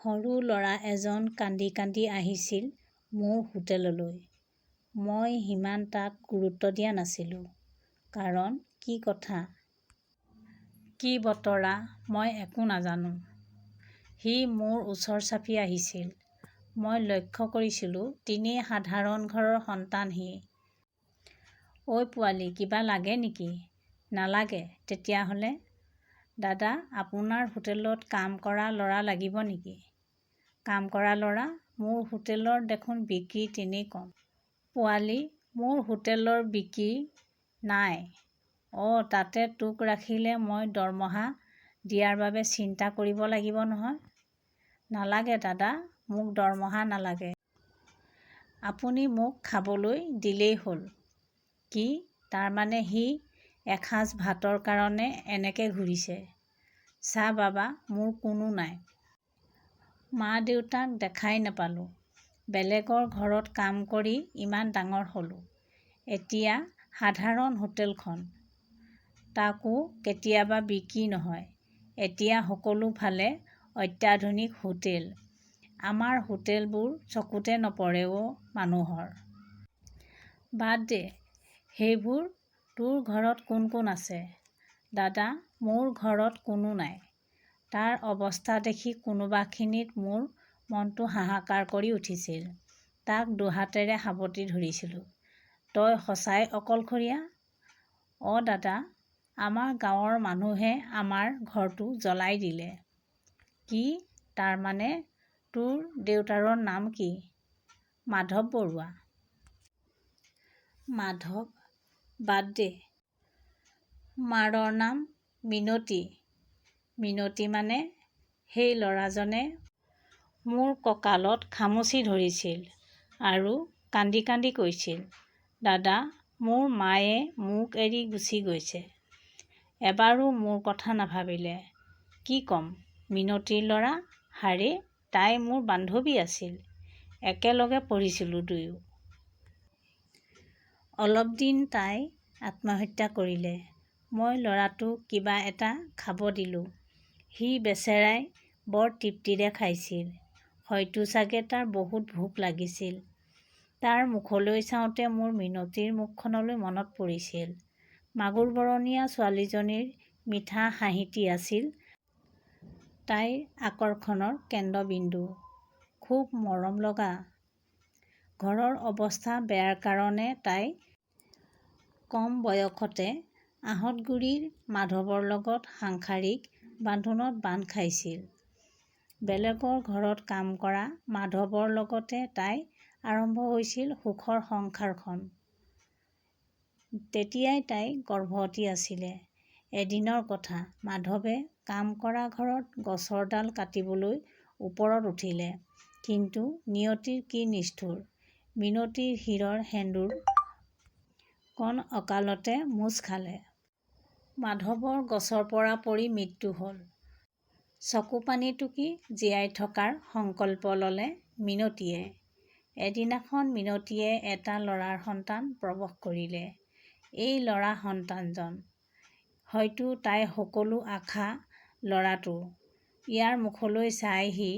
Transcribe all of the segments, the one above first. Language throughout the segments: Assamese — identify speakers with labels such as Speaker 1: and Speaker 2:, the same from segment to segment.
Speaker 1: সৰু ল'ৰা এজন কান্দি কান্দি আহিছিল মোৰ হোটেললৈ। মই সিমান তাক গুৰুত্ব দিয়া নাছিলোঁ। কাৰণ কি কথা কি বতৰা মই একো নাজানো। সি মোৰ ওচৰ চাপি আহিছিল। মই লক্ষ্য কৰিছিলোঁ তেনেই সাধাৰণ ঘৰৰ সন্তান সি। অই পোৱালি কিবা লাগে নেকি? নালাগে তেতিয়াহ'লে? দাদা আপোনাৰ হোটেলত কাম কৰা ল'ৰা লাগিব নেকি? কাম কৰা ল'ৰা? মোৰ হোটেলৰ দেখোন বিক্ৰী তেনেই কম। পোৱালি মোৰ হোটেলৰ বিক্ৰী নাই অ তাতে তোক ৰাখিলে মই দৰমহা দিয়াৰ বাবে চিন্তা কৰিব লাগিব নহয়। নালাগে দাদা মোক দৰমহা নালাগে। আপুনি মোক খাবলৈ দিলেই হ'ল। কি? তাৰমানে সি এসাঁজ ভাতৰ কাৰণে এনেকে ঘূৰিছে। চা বাবা মোৰ কোনো নাই। মা-দেউতাক দেখাই নাপালোঁ। বেলেগৰ ঘৰত কাম কৰি ইমান ডাঙৰ হ'লোঁ। এতিয়া সাধাৰণ হোটেলখন। তাকো কেতিয়াবা বিক্ৰী নহয়। এতিয়া সকলো ফালে অত্যাধুনিক হোটেল। আমাৰ হোটেলবোৰ চকুতে নপৰে অ মানুহৰ। বাদ দে সেইবোৰ তোৰ ঘৰত কোন কোন আছে? দাদা মোৰ ঘৰত কোনো নাই। তাৰ অৱস্থা দেখি কোনোবাখিনিত মোৰ মনটো হাহাকাৰ কৰি উঠিছিল। তাক দুহাতেৰে সাৱটি ধৰিছিলোঁ। তই সঁচাই অকলশৰীয়া? অ দাদা আমাৰ গাঁৱৰ মানুহে আমাৰ ঘৰটো জ্বলাই দিলে। কি? তাৰমানে? তোৰ দেউতাৰৰ নাম কি? মাধৱ বৰুৱা। মাধৱ? বাদ দে। মাৰৰ নাম মিনতি। মিনতি মানে? সেই ল'ৰাজনে মোৰ কঁকালত খামুচি ধৰিছিল আৰু কান্দি কান্দি কৈছিল, দাদা মোৰ মায়ে মোক এৰি গুচি গৈছে। এবাৰো মোৰ কথা নাভাবিলে। কি ক'ম? মিনতিৰ ল'ৰা? হাৰে তাই মোৰ বান্ধৱী আছিল। একেলগে পঢ়িছিলোঁ দুয়ো। অলপদিন তাই আত্মহত্যা কৰিলে। মই ল'ৰাটোক কিবা এটা খাব দিলোঁ। সি বেচেৰাই বৰ তৃপ্তিৰে খাইছিল। হয়তো চাগে তাৰ বহুত ভোক লাগিছিল। তাৰ মুখলৈ চাওঁতে মোৰ মিনতিৰ মুখখনলৈ মনত পৰিছিল। মাগুৰবৰণীয়া ছোৱালীজনীৰ মিঠা হাঁহিটি আছিল তাইৰ আকৰ্ষণৰ কেন্দ্ৰবিন্দু। খুব মৰমলগা। ঘৰৰ অৱস্থা বেয়াৰ কাৰণে তাই কম বয়সতে আঁহতগুৰিৰ মাধৱৰ লগত সাংসাৰিক বান্ধোনত বান্ধ খাইছিল। বেলেগৰ ঘৰত কাম কৰা মাধৱৰ লগতে তাইৰ আৰম্ভ হৈছিল সুখৰ সংসাৰখন। তেতিয়াই তাই গৰ্ভৱতী আছিল। এদিনৰ কথা মাধৱে কাম কৰা ঘৰত গছৰ ডাল কাটিবলৈ ওপৰত উঠিলে। কিন্তু নিয়তিৰ কি নিষ্ঠুৰ মিনতিৰ শিৰৰ সেন্দুৰ কণ অকালতে মচ খালে। মাধৱৰ গছৰ পৰা পৰি মৃত্যু হ'ল। চকুপানী টুকি জীয়াই থকাৰ সংকল্প ল'লে মিনতিয়ে। এদিনাখন মিনতিয়ে এটা ল'ৰাৰ সন্তান প্ৰসৱ কৰিলে। এই ল'ৰা সন্তানজন। হয়তো তাইৰ সকলো আশা ল'ৰাটো। ইয়াৰ মুখলৈ চাই সি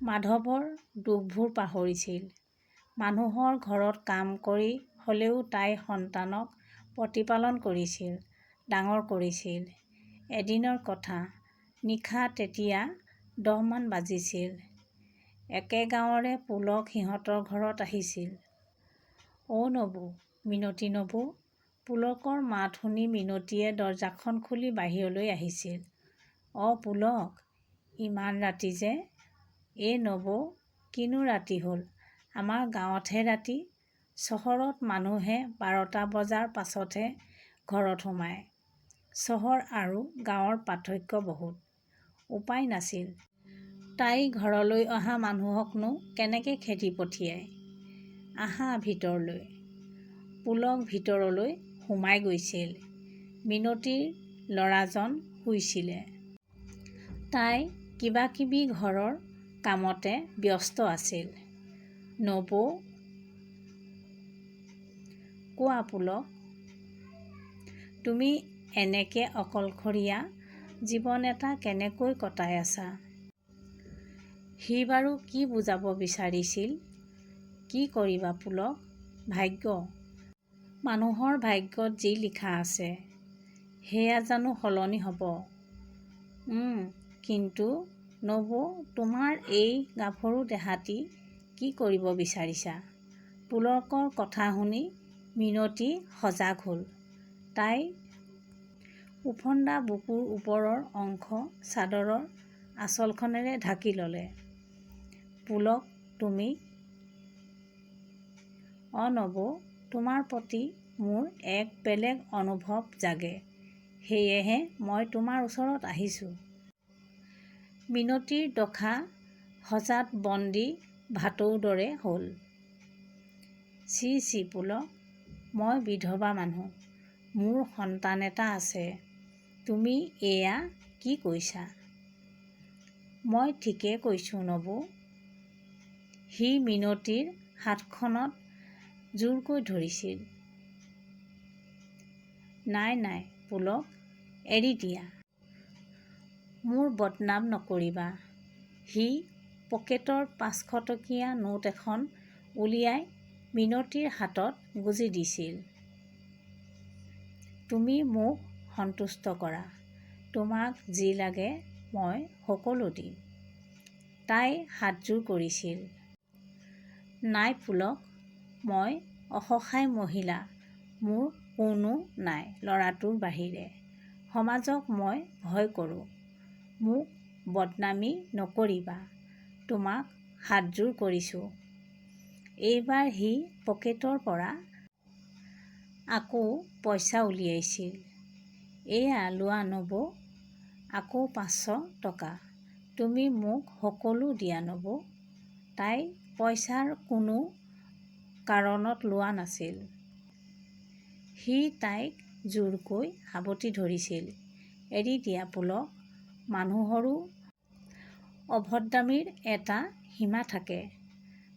Speaker 1: মাধৱৰ দুখবোৰ পাহৰিছিল। মানুহৰ ঘৰত কাম কৰি হ'লেও তাই সন্তানক প্ৰতিপালন কৰিছিল, ডাঙৰ কৰিছিল। এদিনৰ কথা নিশা তেতিয়া 10মান বাজিছিল। একে গাঁৱৰে পুলক সিহঁতৰ ঘৰত আহিছিল। অ নবৌ মিনতি নবৌ। পুলকৰ মাত শুনি মিনতিয়ে দৰ্জাখন খুলি বাহিৰলৈ আহিছিল। অ পুলক ইমান ৰাতি যে? এ নবৌ কিনো ৰাতি হ'ল আমাৰ গাঁৱতহে ৰাতি। চহৰত মানুহে 12টা বজাৰ পাছতহে ঘৰত সোমায়। চহৰ আৰু গাঁৱৰ পাৰ্থক্য বহুত। উপায় নাছিল। তাই ঘৰলৈ অহা মানুহকনো কেনেকৈ খেদি পঠিয়ায়। আহা ভিতৰলৈ। পুলক ভিতৰলৈ সোমাই গৈছিল। মিনতিৰ ল'ৰাজন শুইছিলে। তাই কিবাকিবি ঘৰৰ কামতে ব্যস্ত আছিল। নবৌ কোৱা পুলক। তুমি এনেকে অকলশৰীয়া জীৱন এটা কেনেকৈ কটাই আছা? সি বাৰু কি বুজাব বিচাৰিছিল? কি কৰিবা পুলক, ভাগ্য। মানুহৰ ভাগ্যত যি লিখা আছে, সেয়া জানো সলনি হ'ব? উম, কিন্তু নবৌ তোমাৰ এই গাভৰু দেহাটি কি কৰিব বিচাৰিছা? পুলকৰ কথা শুনি মিনতি সজাগ হ'ল। তাই ওফন্দা বুকুৰ ওপৰৰ অংশ চাদৰৰ আঁচলখনেৰে ঢাকি ল'লে। পুলক, তুমি? অ নবৌ, তোমাৰ প্ৰতি মোৰ এক বেলেগ অনুভৱ জাগে। সেয়েহে মই তোমাৰ ওচৰত আহিছোঁ। মিনতিৰ দশা সজাত বন্দী ভাটৌৰ দৰে হ'ল। ছিঃ ছিঃ পুলক, মই বিধৱা মানুহ। মোৰ সন্তান এটা আছে। তুমি এয়া কি কৈছা? মই ঠিকেই কৈছোঁ নবৌ। সি মিনতিৰ হাতখনত জোৰকৈ ধৰিছিল। নাই নাই পুলক, এৰি দিয়া। মোৰ বদনাম নকৰিবা। সি পকেটৰ 500 টকীয়া নোট এখন উলিয়াই মিনতিৰ হাতত গুজি দিছিল। তুমি মোক সন্তুষ্ট কৰা। তোমাক যি লাগে মই সকলো দিম। তাই হাতযোৰ কৰিছিল। নাই পুলক, মই অসহায় মহিলা। মোৰ কোনো নাই ল'ৰাটোৰ বাহিৰে। সমাজক মই ভয় কৰোঁ। মোক বদনামী নকৰিবা। তোমাক হাতযোৰ কৰিছোঁ। এইবাৰ সি পকেটৰ পৰা আকৌ পইচা উলিয়াইছিল। এয়া লোৱা নবৌ, আকৌ 500 টকা। তুমি মোক সকলো দিয়া নবৌ। তাই পইচাৰ কোনো কাৰণত লোৱা নাছিল। সি তাইক জোৰকৈ সাৱটি ধৰিছিল। এৰি দিয়া পুলক, মানুহৰো অভদ্ৰামিৰ এটা সীমা থাকে।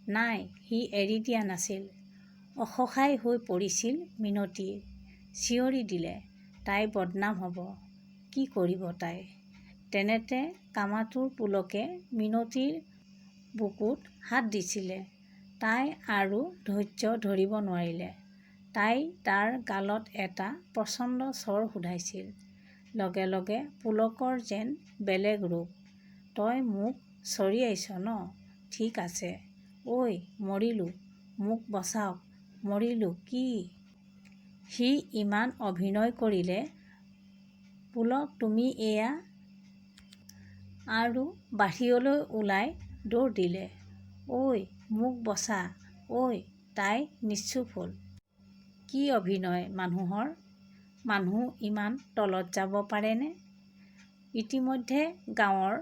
Speaker 1: নাই, সি এৰি দিয়া নাছিল। অসহায় হৈ পৰিছিল মিনতি। চিঞৰি দিলে তাইৰ বদনাম হ'ব। কি কৰিব তাই? তেনেতে কামাতুৰ পুলকে মিনতিৰ বুকুত হাত দিছিলে। তাই আৰু ধৈৰ্য ধৰিব নোৱাৰিলে। তাই তাৰ গালত এটা প্ৰচণ্ড চৰ শোধাইছিল। লগে লগে পুলকৰ যেন বেলেগ ৰূপ। তই মোক চৰিয়াইছ ন? ঠিক আছে। ঐ মৰিলোঁ, মোক বচাওক, মৰিলোঁ কি? সি ইমান অভিনয় কৰিলে। পুলক তুমি এয়া? আৰু বাহিৰলৈ ওলাই দৌৰ দিলে। ঐ মোক বচা ঐ তাই নিশ্চুপ হ'ল। কি অভিনয় মানুহৰ! মানুহ ইমান তলত যাব পাৰেনে? ইতিমধ্যে গাঁৱৰ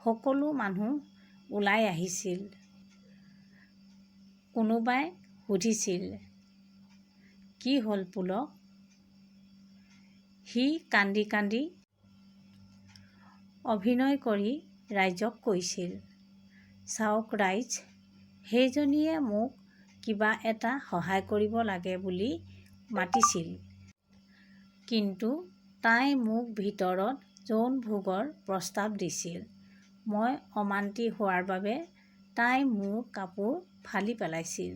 Speaker 1: সকলো মানুহ ওলাই আহিছিল। কোনোবাই সুধিছিল, কি হ'ল পুলক? সি কান্দি কান্দি অভিনয় কৰি ৰাইজক কৈছিল, চাওক ৰাইজ, সেইজনীয়ে মোক কিবা এটা সহায় কৰিব লাগে বুলি মাতিছিল। কিন্তু তাই মোক ভিতৰত যৌনভোগৰ প্ৰস্তাৱ দিছিল। মই অমান্তি হোৱাৰ বাবে তাই মোৰ কাপোৰ ফালি পেলাইছিল।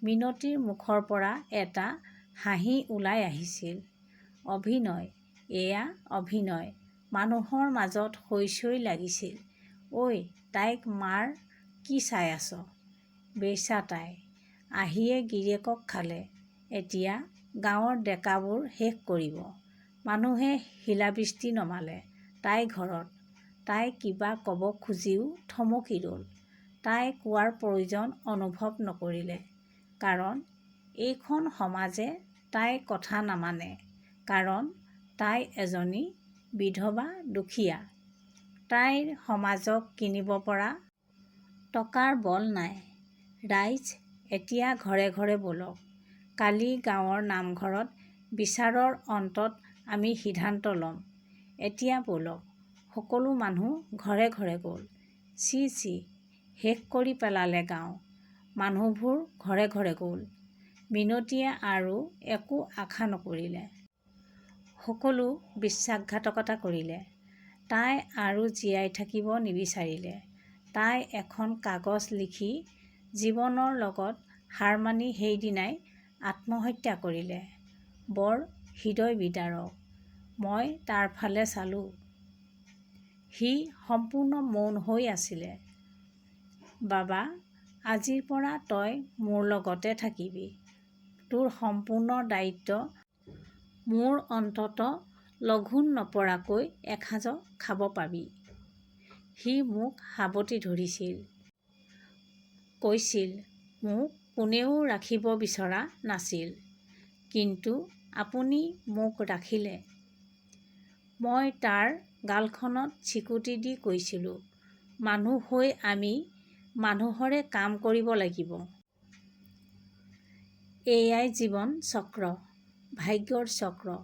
Speaker 1: মিনতিৰ মুখৰ পৰা এটা হাঁহি ওলাই আহিছিল। অভিনয়, এয়া অভিনয়। মানুহৰ মাজত হৈ চৈ লাগিছিল। ঐ তাইক মাৰ কি চাই আছ? বেশ্যা তাই। আহিয়ে গিৰিয়েকক খালে, এতিয়া গাঁৱৰ ডেকাবোৰ শেষ কৰিব। মানুহে শিলাবৃষ্টি নমালে তাইৰ ঘৰত। তাই কিবা ক'ব খুজিও থমকি ৰ'ল। তাই কোৱাৰ প্ৰয়োজন অনুভৱ নকৰিলে। কাৰণ এইখন সমাজে তাইৰ কথা নামানে। কাৰণ তাই এজনী বিধৱা দুখীয়া। তাইৰ সমাজক কিনিব পৰা টকাৰ বল নাই। ৰাইজ, এতিয়া ঘৰে ঘৰে ব'লক। কালি গাঁৱৰ নামঘৰত বিচাৰৰ অন্তত আমি সিদ্ধান্ত ল'ম। এতিয়া ব'লক। সকলো মানুহ ঘৰে ঘৰে গ'ল। ছিঃ ছিঃ শেষ কৰি পেলালে গাঁও। মানুহবোৰ ঘৰে ঘৰে গ'ল। মিনতিয়ে আৰু একো আশা নকৰিলে। সকলো বিশ্বাসঘাতকতা কৰিলে। তাই আৰু জীয়াই থাকিব নিবিচাৰিলে। তাই এখন কাগজ লিখি জীৱনৰ লগত হাৰ মানি সেইদিনাই আত্মহত্যা কৰিলে। বৰ হৃদয়বিদাৰক। মই তাৰ ফালে চালোঁ। সি সম্পূৰ্ণ মৌন হৈ আছিল। বাবা, আজিৰ পৰা তই মোৰ লগতে থাকিবি। তোৰ সম্পূৰ্ণ দায়িত্ব মোৰ অন্ততঃ লঘোণ নপৰাকৈ এসাঁজ খাব পাবি। সি মোক সাৱটি ধৰিছিল। কৈছিল, মোক কোনেও ৰাখিব বিচৰা নাছিল। কিন্তু আপুনি মোক ৰাখিলে। মই তাৰ গালখনত চিকুটি দি কৈছিলোঁ, মানুহ হৈ আমি মানুহৰে কাম কৰিব লাগিব। এয়াই জীৱন চক্ৰ, ভাগ্যৰ চক্ৰ।